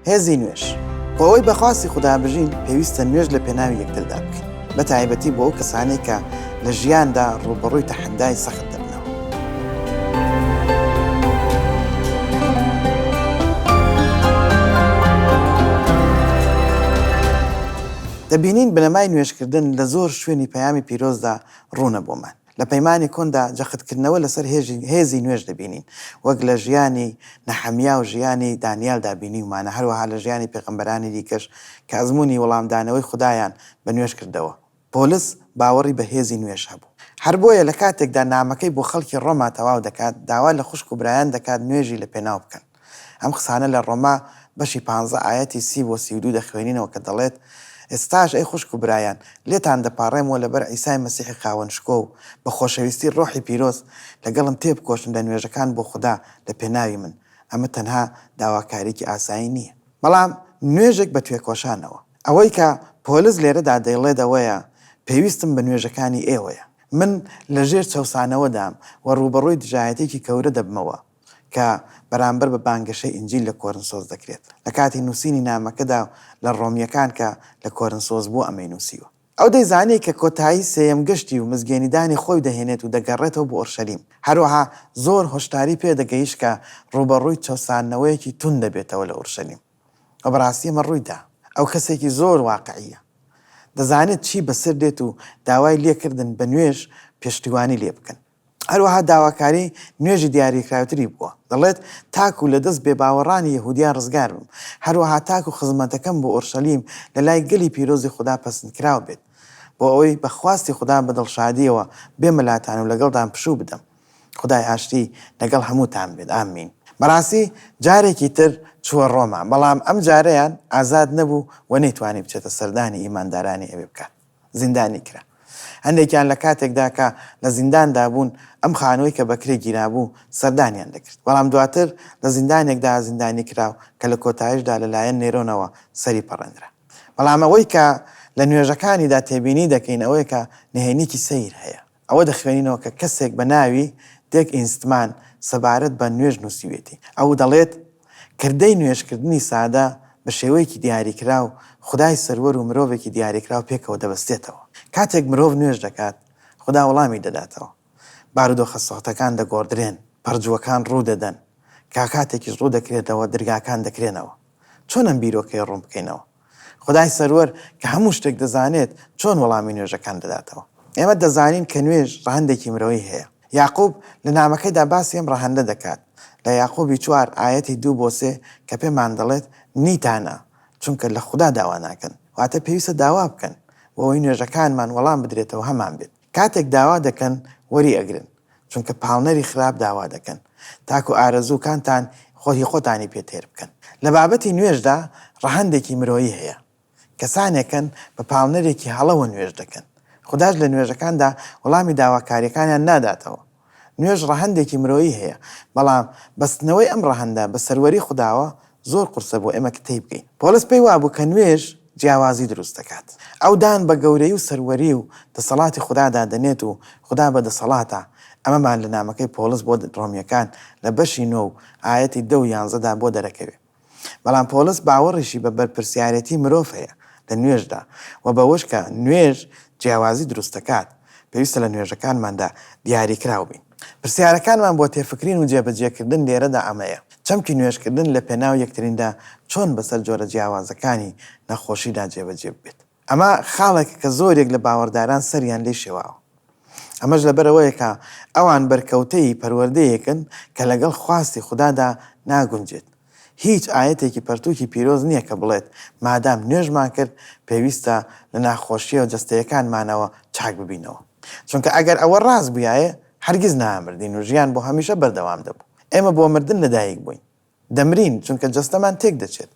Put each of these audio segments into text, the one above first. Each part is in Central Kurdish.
هێزی نوێژ. بۆ ئەوەی بە خواستی خودا بژین، پێویستە نوێژ لە پێناوی یەکتردا بکەین، بە تایبەتی بۆ ئەو کەسانەی کە لە ژیاندا ڕووبەڕووی تەحەدای سەخت دەبنەوە. دەبینین بنەمای نوێژکردن لە زۆر شوێنی پەیامی پیرۆزدا ڕوونە بۆمان. لە پەیمانی کۆندا جەختکردنەوە لەسەر هێزی نوێژ دەبینین، وەک لە ژیانی نەحەمیا و ژیانی دانیالدا بینیومانە، هەروەها لە ژیانی پێغەمبەرانی دیکەش کە ئەزموونی وەڵامدانەوەی خودایان بە نوێژ کردەوە. پۆلس باوەڕی بە هێزی نوێژ هەبوو. هەر بۆیە لە کاتێکدا نامەکەی بۆ خەڵکی ڕۆما تەواو دەکات، داوا لە خوشک و برایان دەکات نوێژی لە پێناو بکەن. ئەم قسانە لە ڕۆما بەشی پانزە ئایەتی 30 بۆ 32 دەخوێنینەوە کە دەڵێت، ئێستاش ئەی خوشک و برایان، لێتان دەپاڕێمەوە لەبەر عیسای مەسیحی خاوەن شکۆ و بە خۆشەویستی ڕۆحی پیرۆز لەگەڵم تێبکۆشن لە نوێژەکان بۆ خودا لە پێناوی من. ئەمە تەنها داواکارییەکی ئاسایی نییە. بەڵام نوێژێک بە توێکۆشانەوە. ئەوەی کە پۆلس لێرەدا دەیڵێت ئەوەیە، پێویستم بە نوێژەکانی ئێوەیە. من لەژێر چەوسانەوەدام و ڕووبەڕووی دژایەتییەکی کەورە دەبمەوە. کە بەرامبەر بە بانگەشەی ئینجیل لە کۆرنسۆس دەکرێت. لە کاتی نووسینی نامەکەدا و لە ڕۆمییەکان کە لە کۆرنسۆس بووە ئەمەی نووسیوە. ئەو دەیزانی کە کۆتایی سێیەم گەشتی و مزگێنیدانی خۆی دەهێنێت و دەگەڕێتەوە بۆ ئۆرشەلیم. هەروەها زۆر هۆشداری پێ دەگەیشت کە ڕووبەڕووی چەوساندنەوەیەکی توند دەبێتەوە لە ئورشەلیم. و بەڕاستی ئەمە ڕووی دا. ئەو کەسێکی زۆر واقعییە. دەزانێت چی بەسەر دێت و داوای لێکردن بە نوێژ پێشتیوانی لێ بکەن. هەروەها داواکاری نوێژی دیاریکراوتری بووە، دەڵێت، تاکو لە دەست بێباوەڕانی یەهودیان ڕزگار بم، هەروەها تاکو خزمەتەکەم بۆ ئۆرشەلیم لە لای گەلی پیرۆزی خودا پەسندکراو بێت، بۆ ئەوەی بە خواستی خودا بە دڵشادییەوە بێمە لاتان و لەگەڵتان پشوو بدەم. خودای ئاشتی لەگەڵ هەمووتان بێت. ئامین. بەڕاستی جارێکی تر چووە ڕۆما، بەڵام ئەم جارەیان ئازاد نەبوو و نەیتوانی بچێتە سەردانی ئیماندارانی ئەوێ بکات. زیندانی کرا. هەندێکیان لە کاتێکدا کە لە زینداندا بوون، ئەم خانووەی کە بەکرێ گیرابوو، سەردانیان دەکرد. بەڵام دواتر لە زیندانێکدا زیندانی کرا و کە لە کۆتایشدا لە لایەن نێرۆنەوە سەری پەڕێندرا. بەڵام ئەوەی کە لە نوێژەکانیدا تێبینی دەکەین ئەوەیە کە نهێنیکی سەیر هەیە. ئەوە دەخوێنینەوە کە کەسێک بە ناوی دێک ئینستمان سەبارەت بە نوێژ نووسیوێتی. ئەو دەڵێت، کردەی نوێژکردنی سادە بە شێوەیەکی دیاریکراو خودای سەروەر و مرۆڤێکی دیاریکراو پێکەوە دەبەستێتەوە. کاتێک مرۆڤ نوێژ دەکات، خودا وەڵامی دەداتەوە. بارودۆخە سەختەکان دەگۆڕدرێن، پەڕجووەکان ڕوو دەدەن، کا کاتێکیش ڕوو دەکرێتەوە درگاکان دەکرێنەوە. چۆن ئەم بیرۆکەیە ڕوون بکەینەوە؟ خودای سەروەر کە هەموو شتێک دەزانێت چۆن وەڵامی نوێژەکان دەداتەوە؟ ئێمە دەزانین کە نوێژ ڕەهەندێکی مرۆیی هەیە. یاقوب لە نامەکەیدا باسی ئەم ڕەهەندە دەکات لە یاقوبی چوار ئایەتی دوو بۆ سێ کە پێمان دەڵێت نیتانە چونکە لە خودا داوا ناکەن. واتە پێویستە داوا بکەن بۆ ئەوەی نوێژەکانمان وەڵام بدرێتەوە هەمان بێت. کاتێک داوا دەکەن وەری ئەگرن چونکە پاڵنەری خراپ داوا دەکەن تاکو ئارەزووکانتان خۆ هی خۆتانی پێ تێر بکەن. لە بابەتی نوێژدا ڕەهەندێکی مرۆیی هەیە. کەسانێکن بە پاڵنەرێکی هەڵەوە نوێژ دەکەن. خوداش لە نوێژەکاندا وەڵامی داواکاریەکانیان ناداتەوە. نوێژ ڕەهەندێکی مرۆیی هەیە، بەڵام بەستنەوەی ئەم ڕەهەندە بە سەروەری خوداوە زۆر قورسە بۆ ئێمە کە تێیبگەین. پۆڵس پێی وابوو کە نوێژ جیاوازی دروست دەکات. ئەو دان بە گەورەیی و سەروەری و دەسەڵاتی خودادا دەنێت و خودا بە دەسەڵاتە، ئەمەمان لە نامەکەی پۆڵس بۆ ڕۆمییەکان لە بەشی نۆ و ئایەتی دە و یانزەدا بۆ دەرەکەوێ. بەڵام پۆڵس باوەڕیشی بە بەرپرسیارێتی مرۆڤ هەیە لە نوێژدا و بەوەش کە نوێژ جیاوازی دروست دەکات، پێویستە لە نوێژەکانماندا دیاریکراو بین. پرسیارەکانمان بۆ تێفکرین و جێبەجێکردن لێرەدا ئەمەیە، چەمکی نوێژکردن لە پێناو یەکتریندا چۆن بەسەر جۆرە جیاوازەکانی نەخۆشیدا جێبەجێ ببێت؟ ئەمە خاڵێکە کە زۆرێک لە باوەڕداران سەریان لێ شێواوە. ئەمەش لەبەرئەوەیە کە ئەوان بەرکەوتەی پەروەردەیەکن کە لەگەڵ خواستی خودادا ناگونجێت. هیچ ئایەتێکی پەرتووکی پیرۆز نییە کە بڵێت مادام نوێژمان کرد پێویستە لە ناخۆشییە جەستەیەکانمانەوە چاک ببینەوە. چونکە ئەگەر ئەوە ڕاست بوویایە هەرگیز نامردین و ژیان بۆ هەمیشە بەردەوام دەبوو. ئێمە بۆ مردن لەدایک بووین. دەمرین چونکە جەستەمان تێکدەچێت.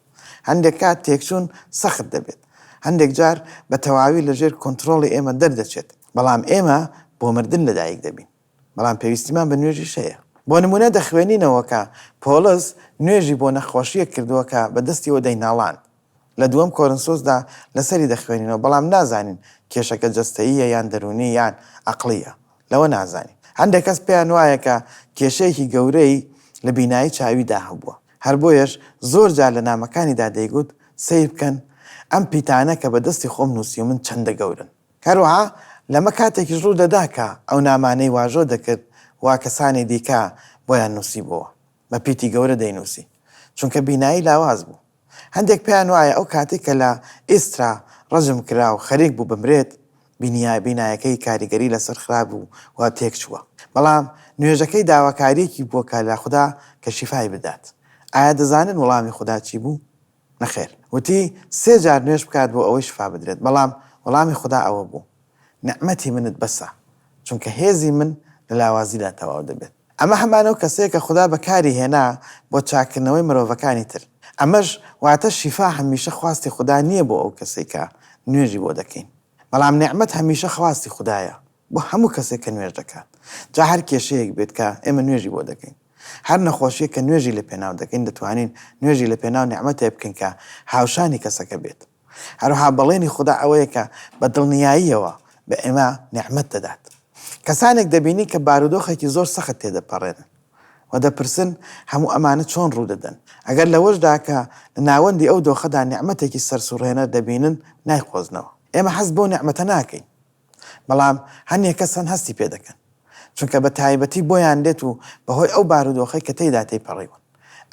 هەندێک کات تێکچوون سەخت دەبێت. هەندێک جار بە تەواوی لە ژێر کۆنترۆڵی ئێمە دەردەچێت. بەڵام ئێمە بۆ مردن لەدایک دەبین. بەڵام پێویستیمان بە نوێژیش هەیە. بۆ نموونە دەخوێنینەوە کە پۆڵس نوێژی بۆ نەخۆشییەک کردووە کە بە دەستیەوە دەیناڵاند. لە دووەم کۆرنسۆسدا لەسەری دەخوێنینەوە، بەڵام نازانین کێشەکە جەستەییە یان دەروونی یان عەقڵییە. لەوە نازانین. هەندێک کەس پێیان وایە کە کێشەیەکی گەورەی لە بینایی چاویدا هەبووە. هەر بۆیەش زۆر جار لە نامەکانیدا دەیگوت، سەیر بکەن ئەم پیتانە کە بە دەستی خۆم نووسیومن چەندە گەورەن. هەروەها لەمە کاتێکیش ڕوو دەدا کە ئەو نامانەی واژۆ دەکرد وا کەسانی دیکە بۆیان نووسیبۆوە. بە پیتی گەورە دەینووسی. چونکە بینایی لاواز بوو. هەندێک پێیان وایە ئەو کاتەی کە لە ئیسترا ڕەجم کرا و خەریک بوو بمرێت، بینایەکەی کاریگەری لەسەر خراپ بوو و تێکچووە. بەڵام نوێژەکەی داواکارییەکی بووە کە لە خودا کە شیفای بدات. ئایا دەزانن وەڵامی خودا چی بوو؟ نەخێر. وتی سێ جار نوێژ بکات بۆ ئەوەی شفا بدرێت، بەڵام وەڵامی خودا ئەوە بوو، نیعمەتی منت بەسە، چونکە هێزی من لە لاوازیدا تەواو دەبێت. ئەمە هەمان ئەو کەسەیە کە خودا بەکاری هێنا بۆ چاککردنەوەی مرۆڤەکانی تر. ئەمەش واتە شیفا هەمیشە خواستی خودا نییە بۆ ئەو کەسەی کە نوێژی بۆ دەکەین. بەڵام نیعمەت هەمیشە خواستی خودایە بۆ هەموو کەسێک کە نوێژ دەکات. جا هەر کێشەیەک بێت کە ئێمە نوێژی بۆ دەکەین. هەر نەخۆشییەک کە نوێژی لە پێناو دەکەین دەتوانین نوێژی لە پێناو نیعمەتێک بکەین کە هاوشانی کەسەکە بێت. هەروەها بەڵێنی خودا ئەوەیە کە بە دڵنیاییەوە بە ئێمە نیعمەت دەدات. کەسانێک دەبینین کە بارودۆخێکی زۆر سەخت تێدەپەڕێنن و دەپرسن هەموو ئەمانە چۆن ڕوودەدەن؟ ئەگەر لەوەشدا کە لە ناوەندی ئەو دۆخەدا نیعمەتێکی سەرسوڕهێنەر دەبینن نایقۆزنەوە. ئێمە هەست بەو نیعمەتە ناکەین. بەڵام هەنێک کەس هەن هەستی پێ دەکەن چونکە بە تایبەتی بۆیان دێت و بەهۆی ئەو بارودۆخەی کە تێیدا تێیپەڕیون.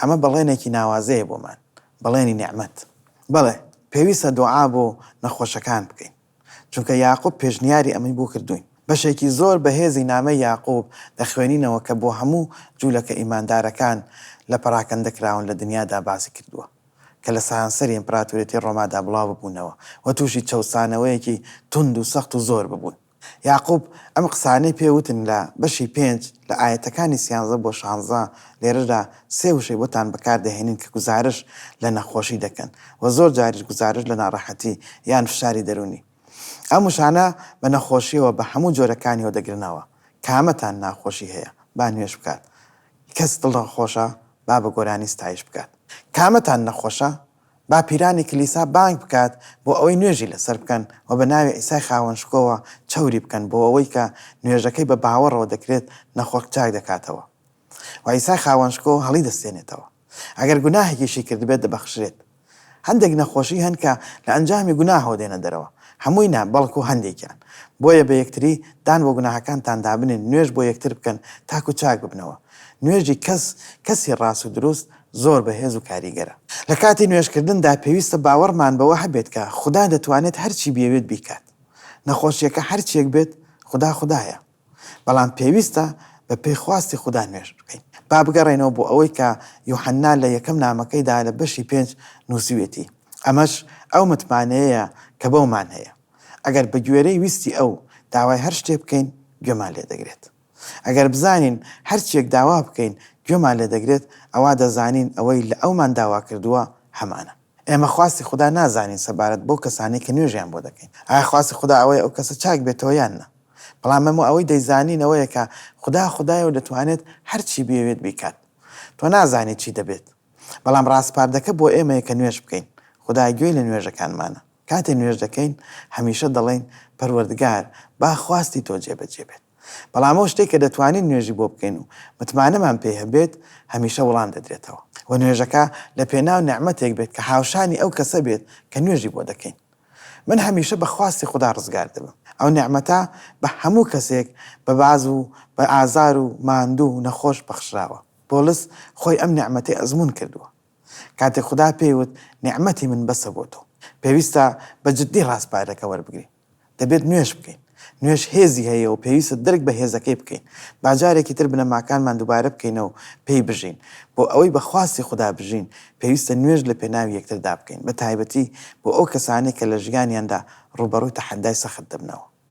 ئەمە بەڵێنێکی ناوازەیە بۆمان، بەڵێنی نیعمەت. بەڵێ، پێویستە دوعا بۆ نەخۆشەکان بکەین، چونکە یاقوب پێشنیاری ئەمەی بۆ کردووین. بەشێکی زۆر بەهێزی نامەی یاقوب دەخوێنینەوە کە بۆ هەموو جوولەکە ئیماندارەکان لە پەراکەندەکراون لە دنیادا باسی کردووە. کە لە سەرانسەری ئیمپراتۆریەتی ڕۆمادا بڵاو ببوونەوە و تووشی چەوسانەوەیەکی توند و سەخت و زۆر ببوون. یاقوب ئەم قسانەی پێ وتن لە بەشی پێنج لە ئایەتەکانی سیانزە بۆ شانزە، لێرەدا سێ وشەی بۆتان بەکار دەهێنین کە گوزارش لە نەخۆشی دەکەن و زۆر جاریش گوزارش لە ناڕەحەتی یان فشاری دەروونی. ئەم وشانە بە نەخۆشیەوە بە هەموو جۆرەکانیەوە دەگرنەوە. کامەتان ناخۆشی هەیە با نوێژ بکات. کەس دڵنەخۆشە با بە گۆرانی ستایش بکات. کامەتان نەخۆشە با پیرانی کلیسا بانگ بکات بۆ ئەوەی نوێژی لەسەر بکەن و بە ناوی عیسای خاوەن شکۆوە چەوری بکەن بۆ ئەوەی کە نوێژەکەی بە باوەڕەوە دەکرێت نەخۆش چاک دەکاتەوە و عیسای خاوەن شکۆ هەڵیدەستێنێتەوە. ئەگەر گوناهێکیشی کردبێت دەبەخشرێت. هەندێک نەخۆشی هەن کە لە ئەنجامی گوناهەوە دێنە دەرەوە، هەمووی نا، بەڵکو هەندێکیان. بۆیە بە یەکتری دان بۆ گوناهەکانتان دابنێن، نوێژ بۆ یەکتر بکەن تاکو چاک ببنەوە. نوێژی کەس کەسی ڕاست و دروست زۆر بەهێز و کاریگەرە. لە کاتی نوێژکردندا پێویستە باوەڕمان بەوە هەبێت کە خودا دەتوانێت هەرچی بیەوێت بیکات. نەخۆشیەکە هەرچیەک بێت، خودا خودایە. بەڵام پێویستە بە پێی خواستی خودا نوێژ بکەین. با بگەڕێینەوە بۆ ئەوەی کە یوحەننا لە یەکەم نامەکەیدا لە بەشی پێنج نووسیوێتی. ئەمەش ئەو متمانەیەیە کە بەومان هەیە. ئەگەر بە گوێرەی ویستی ئەو داوای هەر شتێک بکەین، گوێمان لێ دەگرێت. ئەگەر بزانین هەرچییەک داوا بکەین گوێمان لێ دەگرێت، ئەوا دەزانین ئەوەی لە ئەومان داوا کردووە هەمانە. ئێمە خواستی خودا نازانین سەبارەت بەو کەسانەی کە نوێژیان بۆ دەکەین. ئایا خواستی خودا ئەوەیە ئەو کەسە چاک بێتەوە یان نا؟ بەڵام ئێمە ئەوەی دەیزانین ئەوەیە کە خودا خودایە و دەتوانێت هەرچی بیەوێت بیکات. تۆ نازانیت چی دەبێت. بەڵام ڕاسپاردەکە بۆ ئێمەیە کە نوێژ بکەین. خودا گوێی لە نوێژەکانمانە. کاتێ نوێژ دەکەین هەمیشە دەڵێین، پەروەردگار با خواستی تۆ جێبەجێ بێت. بەڵام ئەو شتەی کە دەتوانین نوێژی بۆ بکەین و متمانەمان پێی هەبێت هەمیشە وڵام دەدرێتەوە و نوێژەکە لە پێناو نیعمەتێک بێت کە هاوشانی ئەو کەسە بێت کە نوێژی بۆ دەکەین. من هەمیشە بە خواستی خودا ڕزگار دەبم. ئەو نیعمەتە بە هەموو کەسێک بە باز و بە ئازار و ماندوو و نەخۆش بەخشراوە. پۆڵس خۆی ئەم نیعمەتەی ئەزموون کردووە. کاتێک خودا پێی وت نیعمەتی من بەسە بۆ تۆ. پێویستە بە جددی ڕاسپاردەکە وەربگرین. دەبێت نوێژ بکەین. نوێژ هێزی هەیە و پێویستە دەرک بە هێزەکەی بکەین. با جارێکی تر بنەماکانمان دووبارە بکەینەوە و پێی بژین. بۆ ئەوەی بە خواستی خودا بژین، پێویستە نوێژ لە پێناوی یەکتردا بکەین، بە تایبەتی بۆ ئەو کەسانەی کە لە ژیانیاندا ڕووبەڕووی تەحەدای سەخت دەبنەوە.